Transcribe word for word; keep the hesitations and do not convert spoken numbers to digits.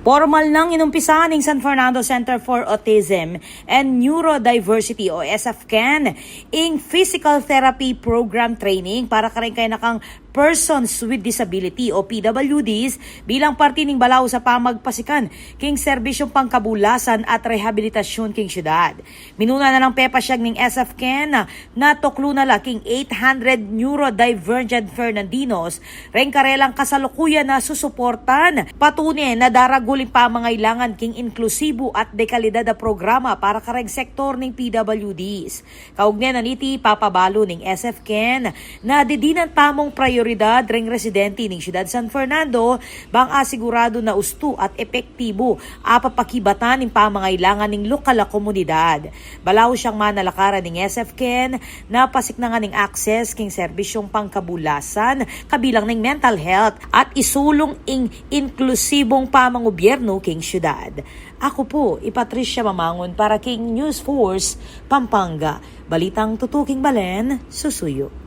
Pormal nang inumpisa ning San Fernando Center for Autism and Neurodiversity o S F CAN ing physical therapy program training para karing kayakang persons with disability o P W Ds bilang parti ning balaus a pamagpasikan king serbisyung pangkabulasan at rehabilitasyon king syudad. Minuna na nang pepasyag ning S F CAN na tuklu na la king eight hundred neurodivergent Fernandinos reng karelang kasalukuyan a susuportan. Patune na daragul ing pamangailangan king inklusibu at dekalidad a programa para kareng sektor ning P W Ds. Kaugne na niti, papabalu ning S F CAN na didinan tamung prayoridad reng residente ning Syudad San Fernando bang asiguradu na ustu at epektibu a papakibatan ing pamangailangan ning lokal a komunidad. Balaus yang manalakaran ning S F CAN na pasiknangan ing access king serbisyung pangkabulasan kabilang ning mental health at isulung ing inklusibung pamangubyernu king syudad. Aku pu i Patricia Mamangun para king News Force Pampanga. Balitang tutuking balen, susuyu.